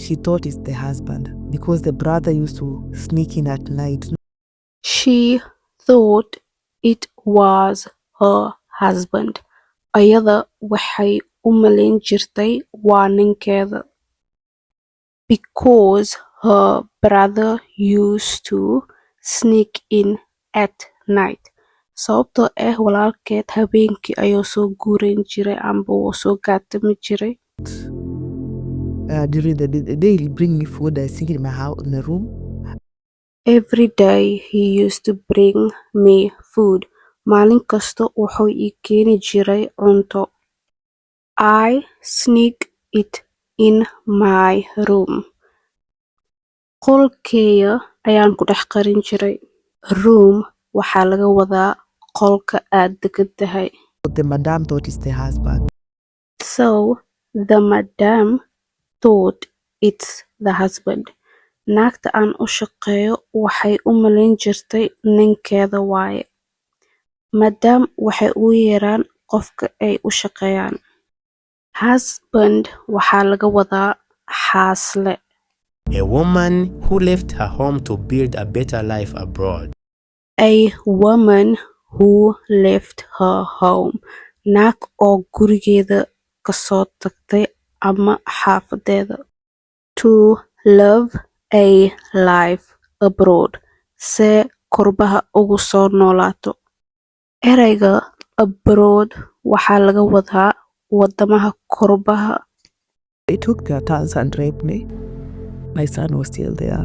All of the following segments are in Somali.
She thought it's the husband because the brother used to sneak in at night. She thought it was her husband. Ayada waxay u malayn jirtay waa ninkeeda. Because her brother used to sneak in at night. Sababtoo ah walaalkeed habeenkii ayuu soo guuran jiray amba wuu soo gaatami jiray. During the day, they bring me food. I sneak in my house, in the room. Every day he used to bring me food. Maalin kasta wuxuu ii keeni jiray cunto. I sneak it in my room. Qolkeyga ayaan ku dhex qarin jiray. Room waxaa laga wadaa qolka aad degan tahay. The madam thought it's the husband. So the madam thought it's the husband. Naagta aan u shaqeeyo waxay u malayn jirtay ninkeeda waaye. Madam waxay ugu yeeraan qofka ay u shaqeeyaan. Husband waxaa laga wadaa xaasle. A woman who left her home to build a better life abroad. A woman who left her home. Naag oo gurigeeda ka soo tagtay ama xaafadeeda. To live a life abroad. See qurbaha ugu soo noolaato. Ereyga abroad waxaa laga wadaa wadamaha qurbaha. They took their turns and raped me. My son was still there.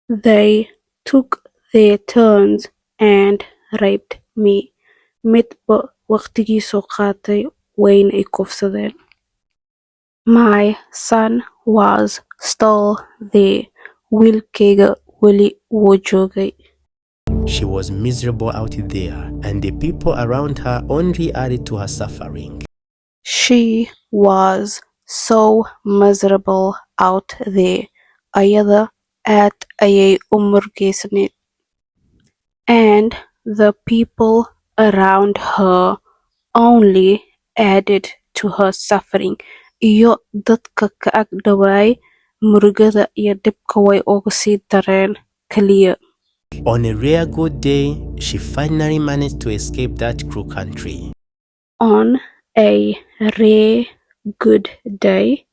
They took their turns and raped me. Midba waqtigiisuu qaatay, wayna i kufsadeen. My son was still there. Wiilkayga weli wuu joogay. She was miserable out there, and the people around her only added to her suffering. She was so miserable out there. Ayada aad ayay u murugaysnayd. And the people around her only added to her suffering. Iyo dadka ka ag dhawaay murugada iyo dhibka way uga sii dareen kaliya. On a rare good day, she finally managed to escape that cruel country. On a rare good day,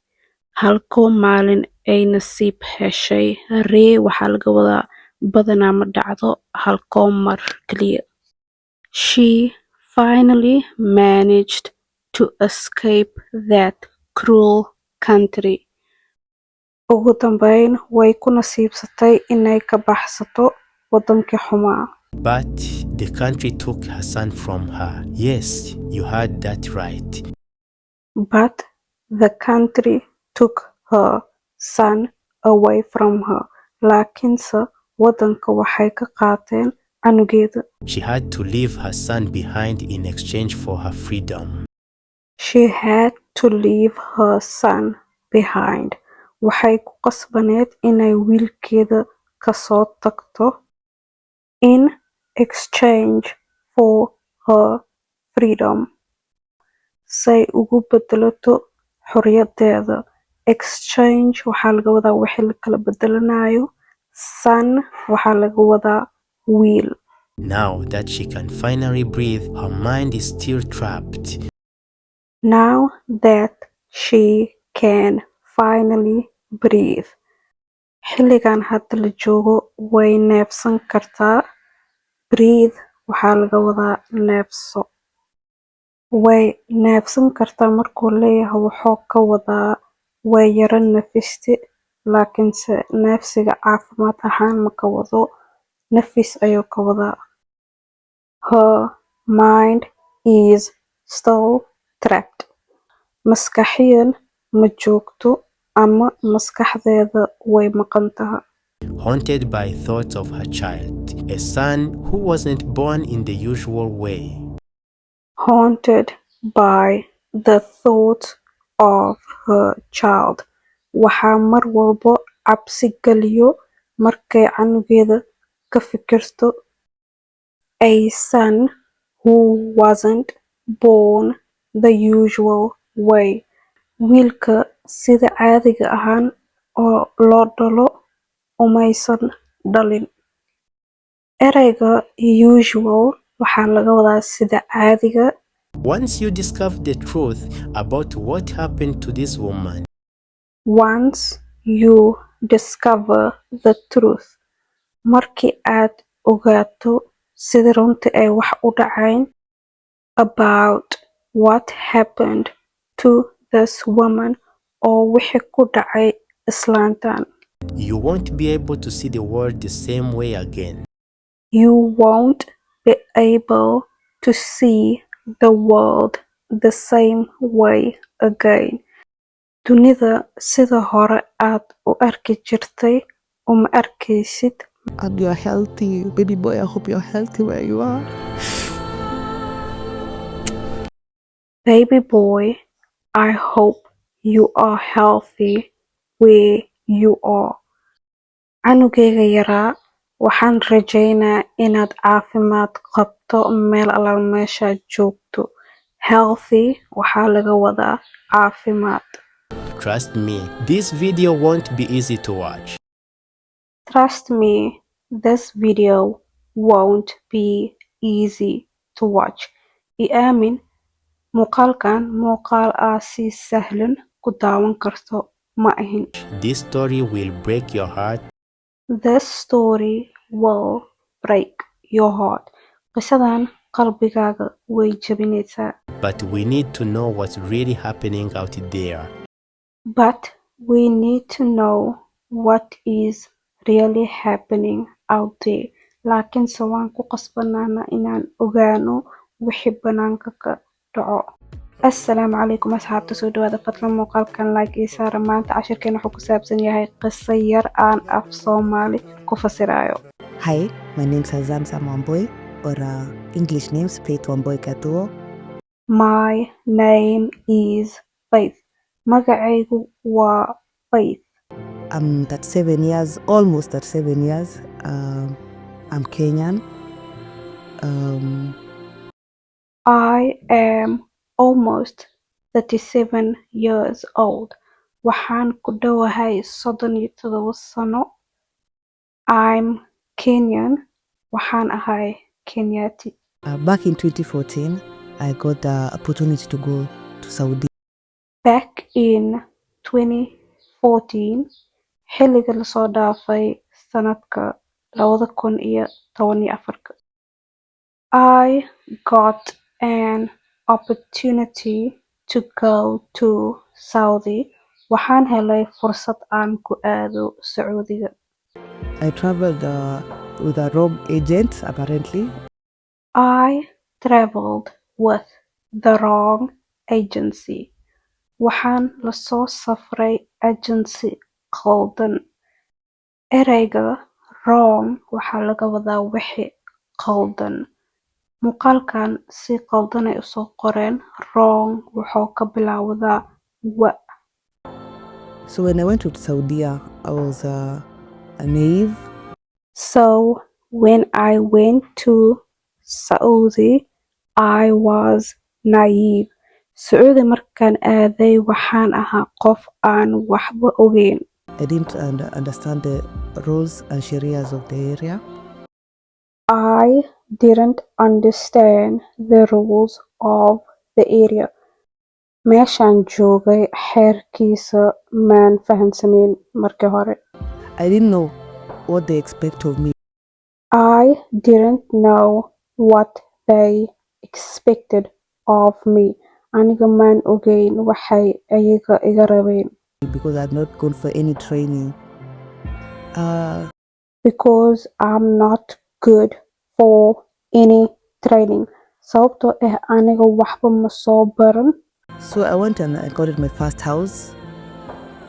halkoo maalin ay nasiib heshay. Rare waxaa laga wadaa badanaa ma dhacdo, halkoo mar kaliya. She finally managed to escape that cruel country. Ugu dambeyn way ku nasiibsatay inay ka baxsato wadankii xumaa. But the country took her son from her. Yes, you heard that right. But the country took her son away from her. Laakiinse wadanka waxay ka qaateen canugeeda. She had to leave her son behind in exchange for her freedom. She had to leave her son behind. Waxay ku qasbaneed inay wiilkeeda ka soo tagto in exchange for her freedom. Say ugu bedelato xorriyadeeda. Exchange waxaa laga wadaa wixii la kala bedelanayo. Son waxaa laga wadaa wiil. Now that she can finally breathe, her mind is still trapped. Now that she can finally breathe. Xilligan hadda la joogo way neefsan kartaa. Breathe waxaa laga wadaa neefso. Way neefsan kartaa markuu leeyahay, wuxuu ka wadaa way yara nafisti, laakiinse neefsiga caafimaad ahaan ma ka wado, nafis ayuu ka wadaa. Her mind is still trapped. Maskaxiyan ma joogto ama maskaxdeeda way maqan tahay. Haunted by thoughts of her child, a son who wasn't born in the usual way. Haunted by the thought of her child. Waxaa mar walbo cabsi galiyo markay canugeeda ka fikirto. A son who wasn't born the usual way. Wiilka sida caadiga ahaan oo loo dhalo umaysan dhalin. Ereyga "usual" waxaa laga wadaa sida caadiga. Once you discover the truth about what happened to this woman, Once you discover the truth, markii aad ogaato sida runtii ay wax u dhaceen, about what happened to this woman, oo wixii ku dhacay islaantan, you won't be able to see the world the same way again. You won't be able to see the world the same way again. Dunida sida hore aad u arki jirtay uma arkaysid. And you're healthy. Baby boy, I hope you're healthy where you are. Baby boy, I hope you are healthy where you are. Canugayga yaraa, waxaan rajaynaa inaad caafimaad qabto meel allaala meeshaad joogto. Healthy waxaa laga wadaa caafimaad. Trust me, this video won't be easy to watch. Trust me, this video won't be easy to watch. I aamin, muuqaalkan muuqaal aa si sahlan ku daawan karto ma ahin. This story will break your heart, This story will break your heart. Qisadan qalbigaaga way jabinaysaa. But we need to know what's really happening out there. But we need to know what is really happening out there. Laakiinse waan ku qasbanaana inaan ogaano wixii banaanka ka dhaco. Assalaamu calaykum asxaabta, soo dhawaada. Fadlan muuqaalkan like ii saara. Maanta cashirkeena wuxuu ku saabsan yahay qiso yar aan af Soomaali ku fasirayo. Hi, my name's Zamzam Wambui, or English names Faith Wambui Gatuo. My name is Faith. Magacaygu waa Faith. I'm 37 years, almost 37 years. I'm Kenyan. I am almost 37 years old. Waxaan ku dhowahay 37 sano. I'm Kenyan. Waxaan ahay Kenyati. Back in 2014, I got the opportunity to go to Saudi. Back in 2014, xilliga lasoo dhaafay sanadka 2014-ka, I got an opportunity to go to Saudi. Waxaan helay fursad aan ku aado Sacuudiga. I traveled with a wrong agent, apparently. I traveled with the wrong agency. Waxaan la soo safray agency qaldan. Ereyga "wrong" waxaa laga wadaa wixii qaldan. Muuqaalkan si qaldan ay usoo qoreen. "Wrong" wuxuu ka bilowdaa wa. So when I went to Saudi, I was naive. So when I went to Saudi, I was naive. Sacuudi markaan aaday waxaan ahaa qof aan waxba ogeyn. I didn't understand the rules and sharias of the area. I didn't understand the rules of the area. Meeshaan joogay xeerkiisa maan fahansaneyn markii hore. I didn't know what they expect of me. I didn't know what they expected of me. Aniga maan ogeyn waxay ayaga iga rabeen. Because I had not gone for any training. Because I'm not good for any training. Sababtoo ah aniga waxba ma soo baran. So I went and I got my first house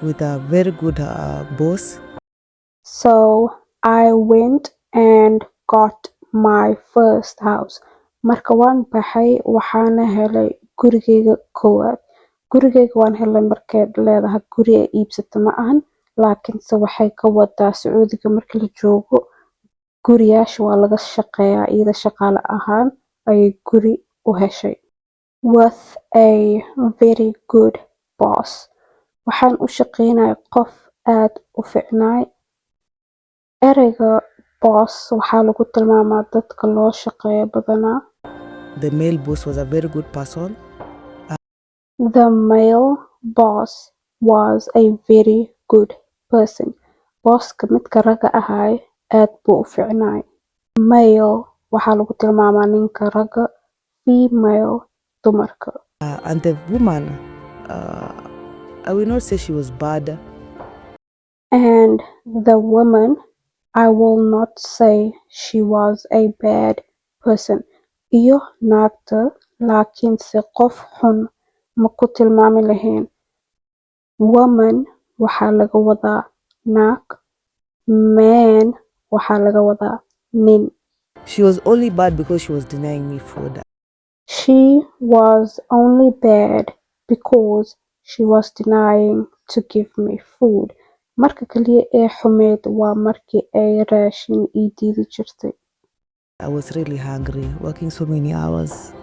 with a very good boss. So I went and got my first house. Marka waan baxay waxaana helay gurigeyga koowaad. Gurigeyga waan helay markay leedahay guri ay iibsato ma ahan, laakiinse waxay ka wadaa Sacuudiga marka la joogo guriyaasha waa laga shaqeeyaa, iyada shaqaale ahaan ayay guri u heshay. With a very good boss. Waxaan u shaqeynayay qof aad u fiicnaay. Ereyga boss waxaa lagu tilmaamaa dadka loo shaqeeyo badanaa. The male boss was a very good person. The male boss was a very good person. Bosska midka ragga ahaay aad buu u fiicnaay. Male waxaa lagu tilmaamaa ninka ragga, female dumarka. And the woman, I will not say she was bad. And the woman, I will not say she was a bad person. Iyo naagta, laakiinse qof xun ma ku tilmaami lahayn. Woman waxaa laga wadaa naag, man waxaa laga wadaa nin. She was only bad because she was denying me food. She was only bad because she was denying to give me food. Marka kaliya ee xumeyd waa markii ay raashin ii diidi jirtay. I was really hungry, working so many hours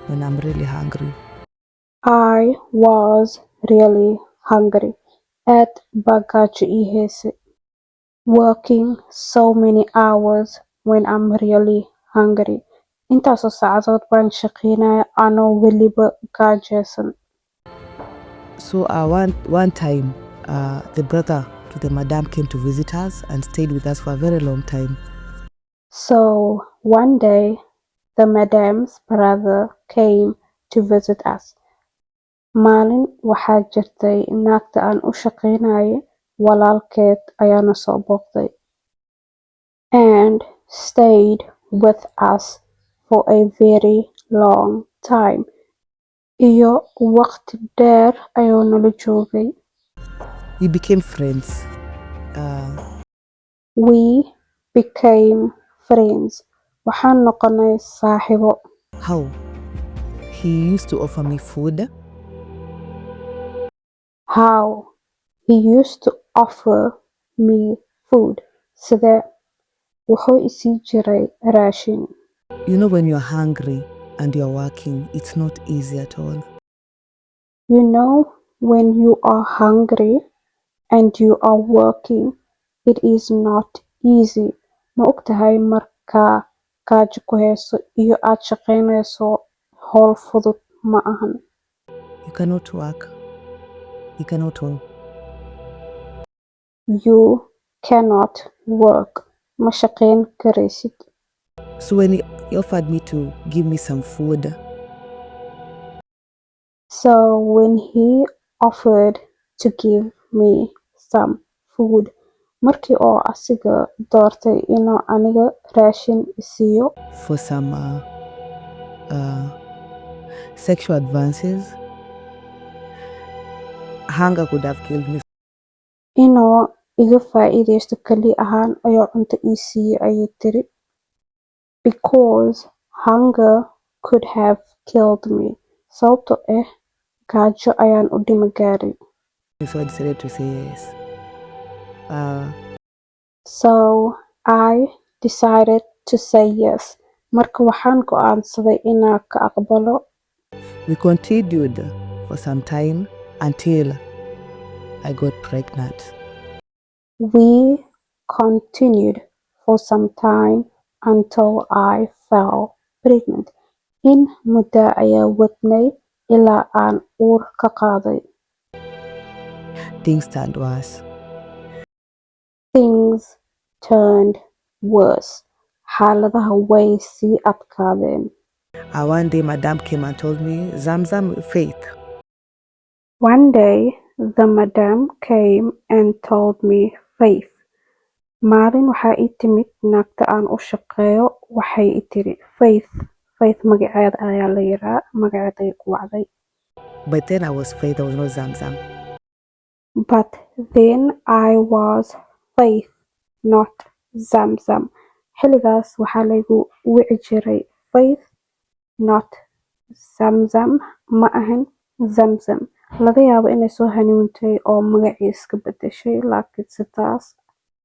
when I'm really hungry. I was really hungry. Aad baa gaajo ii haysay. Working so many hours when I'm really hungry. Intaasoo saacadood baan shaqeynaya anoo weliba gaajeysan. So one time, the brother to the madam came to visit us and stayed with us for a very long time. So one day, the madam's brother came to visit us. Maalin waxaa jirtay naagta aan u shaqeynayay walaalkeed ayaana soo booqday. And stayed with us for a very long time. Iyo waqti dheer ayuu nala joogay. We became friends. We became friends. Waxaan noqonay saaxiibo. How? He used to offer me food. How? He used to offer me food. Sidee? Wuxuu i siin jiray raashin. When you're hungry and you're working, it's not easy at all. You know, when you are hungry and you are working, it is not easy. Ma ogtahay markaa gaajo ku hayso iyo aad shaqaynayso, howl fudud ma ahan. You cannot work. You cannot work. You cannot work. Ma shaqayn karaysid. So when he offered me to give me some food, So when he offered to give me some food, markii oo asiga doortay inuu aniga raashin i siiyo, for some sexual advances, hunger could have killed me. Inuu iga faa'iidaysto kali ahaan ayuu cunto ii siiyey, ayay tiri. Because hunger could have killed me. Sababtoo ah gaajo ayaan u dhima gaaray. So I decided to say yes. So I decided to say yes. Marka waxaan go'aansaday inaan ka aqbalo. We continued for some time until I got pregnant. We continued for some time until I fell pregnant. In muddo ayaa wadnay ilaa aan uur ka qaaday. Things turned worse. Things turned worse. Xaaladaha way sii adkaadeen. One day, Madam came and told me, "Zamzam, Faith." One day, the madam came and told me, "Faith." Maalin waxaa ii timid naagta aan u shaqeeyo, waxay i tiri Faith. Faith magaceeda ayaa la yiraa, magaceeda ay ku wacday. But then I was Faith, I was not Zamzam. But then I was Faith, not Zamzam. Xilligaas waxaa laygu wici jiray Faith, not Zamzam, ma ahan Zamzam. Laga yaabo inay soo hanuuntay oo magacii iska bedeshay, laakiinse taas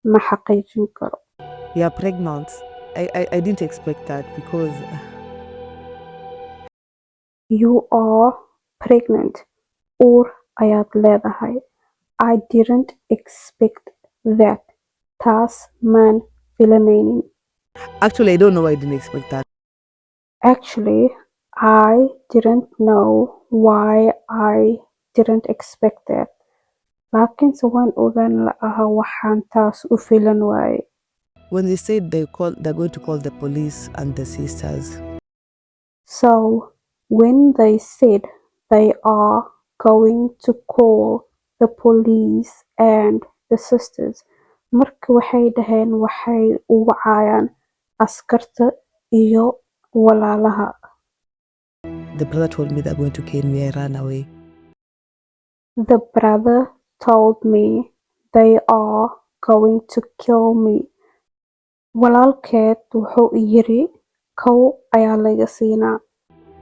ma xaqiijin karo. "You're pregnant." I didn't expect that because You are pregnant. Uur ayaad leedahay. I didn't expect that. Taas maan filanaynin. Actually, I don't know why I didn't expect that. Actually, I didn't know why I didn't expect that. Laakiinse waan ogaan la'ahay waxaan taas u filan waayay. When they said they're going to call the police and the sisters, So when they said they are going to call the police and the sisters, marka waxay dhaheen waxay u wacayaan askarta iyo walaalaha. The brother told me they're going to kill me. I ran away. The brother told me they are going to kill me. Walaalkeed wuxuu i yiri kow ayaa laga siinaa.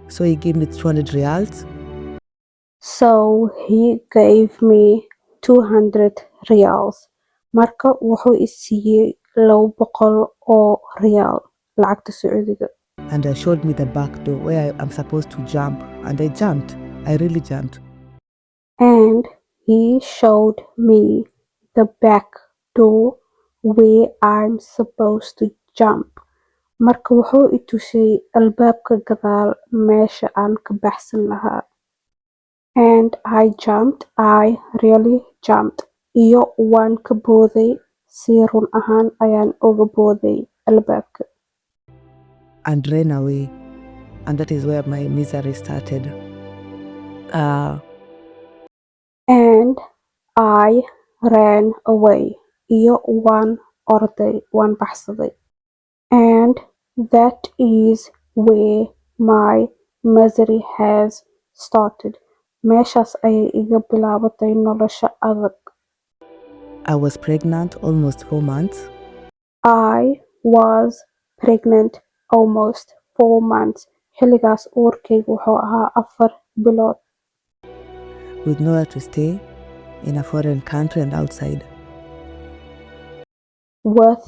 So he gave me 200 riyals. So he gave me 200 riyals. Marka wuxuu i siiyay 200 oo riyaal lacagta Sacuudiga. And showed me the back door where I am supposed to jump. And I jumped. I really jumped. And he showed me the back door where I'm supposed to jump. Marka wuxuu i tusay albaabka gadaal meesha aan ka baxsan lahaa. And I jumped. I really jumped. Iyo waan ka booday, si run ahaan ayaan uga booday albaabka. And ran away. And that is where my misery started. And I ran away. Iyo waan orday, waan baxsaday. And that is where my misery has started. Meeshaas ayay iga bilaabatay nolosha adag. I was pregnant almost 4 months. I was pregnant almost 4 months. Xilligaas uurkaygu wuxuu ahaa 4 bilood. With nowhere to stay in a foreign country and outside. With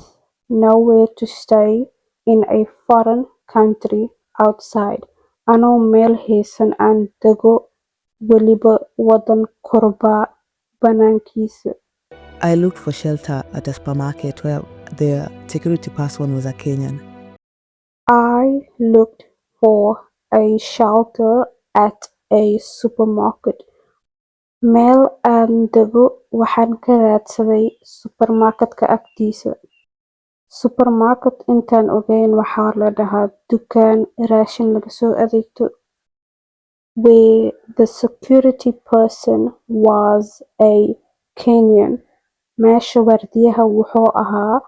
nowhere to stay in a foreign country outside. Anoo meel haysan aan dego, weliba waddan qurba banaankiisa. I looked for shelter at a supermarket where the security person was a Kenyan. I looked for a shelter at a supermarket. Meel aan dego waxaan ka raadsaday supermarket-ka agtiisa. Supermarket intaan ogeyn waxaa la dhahaa dukaan raashin laga soo adeegto. Where the security person was a Kenyan. Meesha waardiyaha wuxuu ahaa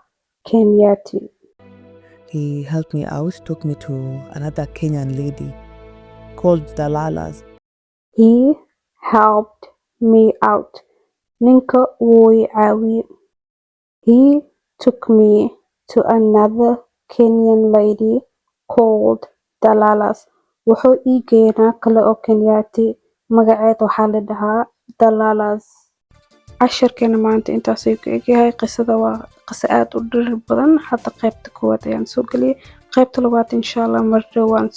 Kenyaati. He helped me out, took me to another Kenyan lady called Dalalas. He helped me out. Ninka wuu i caawiyay. He took me to another Kenyan lady called Dalalas. Wuxuu ii geeyay naag kale oo Kenyaati, magaceed waxaa la dhahaa Dalalas. Casharkeena maanta intaas ayuu ku egyahay. Qisada waa qiso aad u dheer badan. Hadda qaybta koowaad ayaan soo geliyay. Qaybta labaad insha Allah mar dhow waan